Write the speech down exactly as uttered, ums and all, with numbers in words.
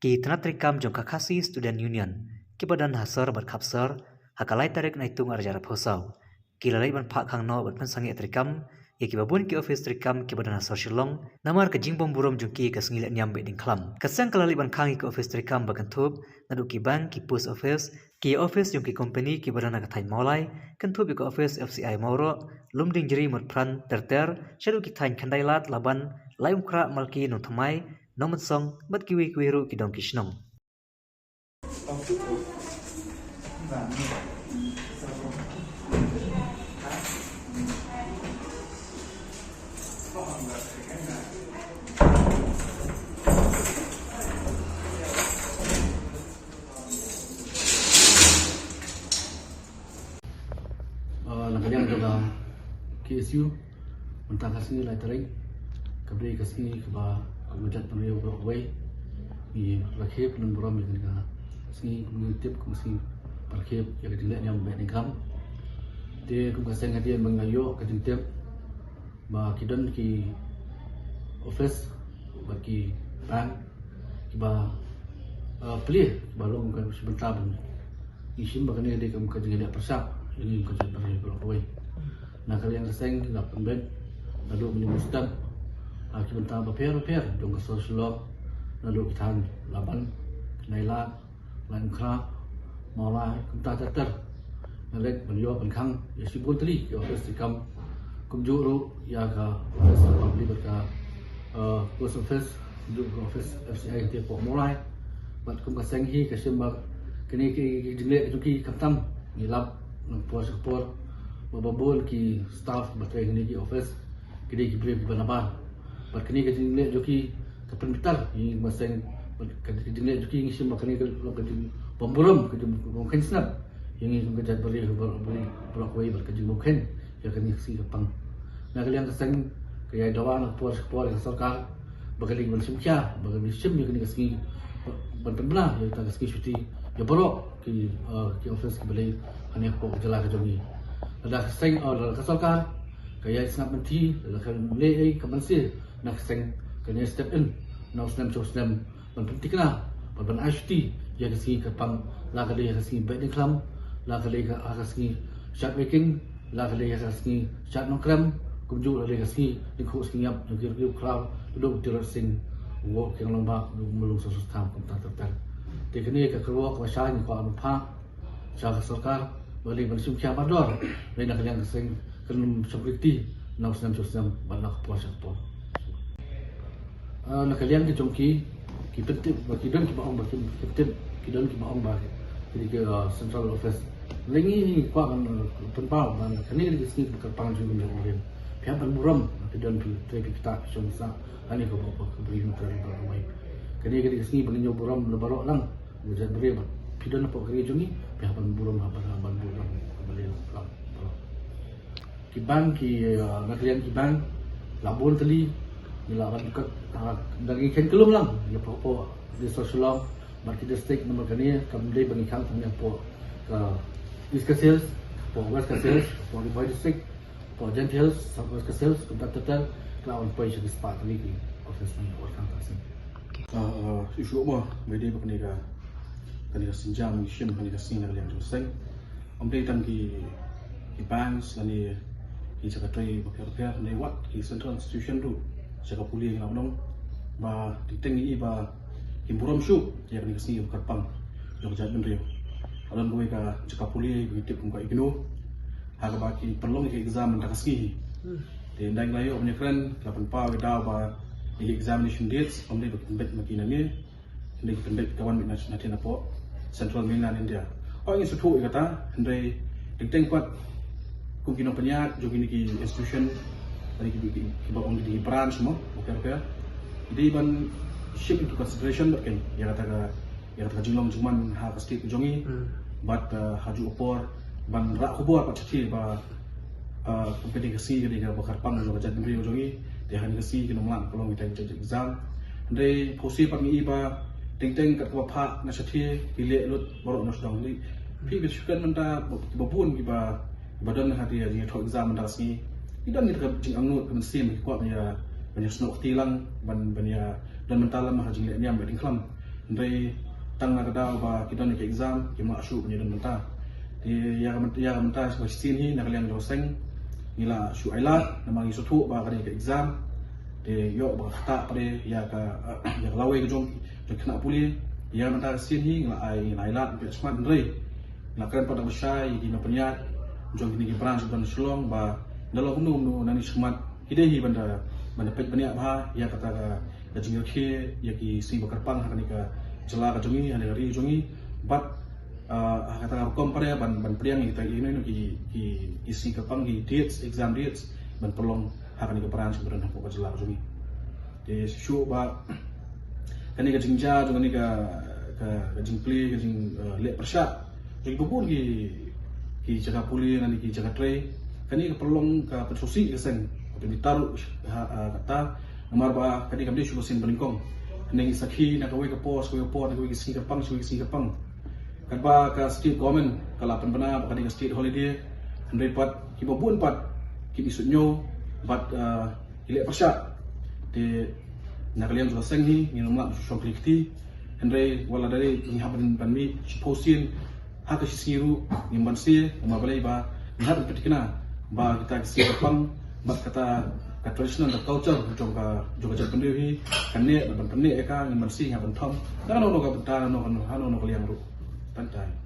Ki tnat treikam jong ka Khasi Student Union, kiba don ha sor bad khapsor, ha ka lai tarik Naitung arhajar arphew saw, ki la leit ban phah khang noh bad pynsangeh treikam ïa kiba bun ki office treikam kiba don ha sor Shillong, namar ka jingbymburom jong ki ka sngi lehniam Behdeiñkhlam. Ka seng ka la leit ban khang ïa ki office treikam ba kynthup naduh ki bank, ki post office, ki office jong ki company kiba don ha ka thaiñ Mawlai, kynthup ïa ka office F C I Mawroh, Lumdiengjri, Motphran, ter ter, shaduh ki thaiñ Khyndai Lad, Laban, Laitumkhrah, Malki, Nongthymmai, Nongmynsong bad kiwei kiwei ruh ki dong ki shnong. Ah, na ka liang jong ka K S U, mynta ka sngi lai tarik, ka dei ka sngi kaba ka jaitbynriew baroh kawei ngi rakhe pynburom ïa kane ka sngi, kum ngi tip kum ka sngi ba rakhe ïa ka jinglehniam Behdeiñkhlam. Te kum ka seng hadien ba ngi la ïoh ka jingtip ba ki don ki office bad ki bank kiba, ah, plie, kiba long ka shi bynta ba ngi shim ba kane ka dei kum ka jingïaleh pyrshah ïa ngi kum ka jaitbynriew baroh kawei. Na ka liang ka seng la pynbeit naduh mynstep ha ki bynta bapher bapher jong ka sor Shillong, naduh ki thaiñ Laban, Khyndai Lad, Laitumkhrah, Mawlai, kumta ter ter. Ngi leit ban ïoh ban khang ïa shibun tylli ki office treikam, kumjuh ruh ïa ka office ka public bad ka, eh, post office, kumjuh ka office F C I hangtei hapoh Mawlai. Bad kum ka seng hi ka shim ba kine ki, ki jingleh jong ki khamtam ngi lap na ka por sha ka por ba, ba bun ki staff ba trei ha kine ki office ki dei ki briew kiba nabar. Bad kane ka jingleh jong ki ka pynbitar ïa ngi kum ka seng, bad ka jingleh jong ki ngi shim ba kane ka long ka jingbymburom, ka jingbymkheiñ snap ïa ngi kum ka jaitbynriew baroh, baroh kawei, bad ka jingbymkheiñ ïa kane ka sngi kyrpang. Na ka liang ka seng ka ïai dawa na ka por sha ka por ïa ka sorkar ba ka dei ban shim khia, ba ka dei ban shim ïa kane ka sngi ban pynbna ïa kata ka sngi shuti ïa baroh ki, eh, ki office kiba dei hangne hapoh ka jylla ka jong ngi. Lada ka seng, eh, lada ka sorkar ka ïai sngap lynti, lada ka leh ei ka mynsiem, na ka seng kan ïai step in na u snem sha u snem ban pynthikna bad ban ai shuti ïa ka sngi kyrpang, la ka dei ha ka sngi Behdeiñkhlam, la ka dei ha ka sngi Shad Weiking, la ka dei ha ka sngi Shad Nongkrem, kumjuh la dei ha ka sngi Lyngkhuh Sngi Ïap jong ki riew khraw, Tirot Sing, u Woh Kiang Nangbah, u Myllung Soso Stham, kumta ter ter. Te kane ka kyrwoh kaba shai ngi kwah ban phah sha ka sorkar ba dei ban shim khia bardor, dei na ka liang ka seng kan ym shong riti na u snem sha u snem bad na ka por sha ka por. Ah, na ka liang ka jong ki, ki pyntip ba ki don kiba ong ba ki, ki pyntip ki don kiba ong ba ki, ki, ki, ah, central office. Lei ngi ngi kwah ban, ah, pynpaw ba kane ka dei ka sngi kaba kyrpang jong ngi kum ki briew. Phi hap ban burom, phi don phi trei phi ktah phi shong sah, kane kaba, kaba, kaba ri nongtrei ba kawei. Kane ka dei ka sngi ba ngin ïoh burom na baroh lang. Ngi jaitbynriew ba phi don hapoh ka ri jong ngi, phi hap ban burom, hap ban, hap ban burom, hap ban leh lam, lam. Ki bank ki, ah, na ka liang ki bank la bun tylli, ngi la ban kat, ah, da ngi kheiñ kyllum lang ïa hapoh, hapoh district Shillong bad ki district namar kane kam dei ba ngi khang tang ïa hapoh ka East Khasi Hills, hapoh West Khasi Hills, hapoh Ri Bhoi District, hapoh Jaintia Hills, South West Khasi Hills, kumta ter ter, ka la wan poi sha ki spah tylli ki office ngi ïa ka seng. Ah, ah, shuh shuh mo, ba dei ba kane ka, kane ka sienjam ngi shim kane ka sngi na ka liang jong ka seng. Ym dei tang ki, ki banks lane ki jaka trei bapher bapher, ne wat ki central institution ruh sha ka pule ngi la ong ba teng teng ngi i ba ki burom shuh ïa kane ka sngi kaba kyrpang jong ka jaitbynriew. Ka don kawei ka jaka pule ba ngi tip kum ka IGNOU, ha kaba ki pynlong ïa ka exam mynta ka sngi hi. Te ynda ngi la ïoh ban ïakren, ki la pynpaw ïa ka daw ba ïa ki examination dates ym dei ba ki pynbeit ma ki nangne, hynrei ki pynbeit ka wan beit na, na, na pdeng hapoh Central Mainland India. Hooid, ngi sngewthuh ïa kata, hynrei teng teng pat kum ki nongpynïaid jong kine ki institution, lane ki, ki, kiba ong ki dei ki branch mo, okay, okay, ki dei ban ship into consideration bad kane ïa kata ka, ïa kata ka jinglong jingman ha ka state ka jong ngi. Hmm. Bad, uh, ha kajuh ka por ban rah khubor pat shatei ba, uh, kum kane ka sngi ka dei kaba kyrpang jong ka jaitbynriew jong ngi. Te ha kane ka sngi kin ym lah ban long kita ki exam. Hynrei phi sngewthuh pat ngi i ba teng teng kat kaba phah na shatei ki leh lut baroh na sdang. Hynrei phi, phi shu kren mynta ba bun kiba, kiba don ha kata ka jingïathoh exam mynta ka sngi. Ki don kita ka jingangnud ka mynsiem, ki kwah ban ïa, ban ïasnoh kti lang, ban, ban ïa don mynta lem ha ka jinglehniam Behdeiñkhlam. Hynrei tang na ka daw ba ki don ïa ka exam, kim lah shuh ban ïadon bynta. Te ïa ka, ïa ka bynta shuh shisien hi na ka liang jong ka seng ngi la shu ailad namar ngi sngewthuh ba kane ka exam te ïoh ba ka ktah pat ïa ka, ïa ka lawei ka jong, jong khynnah pule. Ïa ka bynta ka sien hi ngi la ai, ngi la ailad, ngi la shmat, hynrei ngi la kren pat da kaba shai ïa ki nongpynïaid jong kine ki branch ba don Shillong ba da long kumno kumno nangta shikmat ki dei hi ban da, ban da peit bniah bha ïa kata ka, ka jingrakhe ïa ki sngi ba kyrpang ha kane ka jylla ka jong ngi, ha kane ka ri jong ngi. Bad, ah, ha kata ka rukom pat ban, ban pdiang ïa kita ki, ki, ki, ki sngi kyrpang, ki dates, exam dates ban pynlong ha kane ka branch ba don hapoh ka jylla ka jong ngi. Te shuh ba kane ka jingjia jong kane ka, ka, ka jingplie, ka jing, eh, leh pyrshah jong kiba bun ki, ki jaka pule, nane ki jaka trei. Kane ka pynlong ka pynsngewsih ka seng, ka pynbitar ruh ha, ha kata. Namar ba kane kam dei shuh ba sien ba nyngkong. Hynrei ngi sakhi na kawei ka por sha kawei ka por, na kawei ka sngi kyrpang sha kawei ka sngi kyrpang, katba ka state government ka la pynbna ba kane ka state holiday, hynrei pat kiba bun pat kim ïohsngew bad, ah, ki leh pyrshah. Te na ka liang jong ka seng hi ngim lah ban shong kli kti. Hynrei wat la dei ngi hap ban, ban mih shiphew sien ha ka shi sngi ruh ngim banse, namar balei ba ngi hap ban pynthikna ba kita ki sngi kyrpang bad kata ka traditional, ka culture jong ka, jong ka jaitbynriew hi kan neh, ban pynneh ïa ka ngim banse, ngi hap ban thom na kano kano ka bynta, na kano kano, ha kano kano ka liang ruh. Tang kata.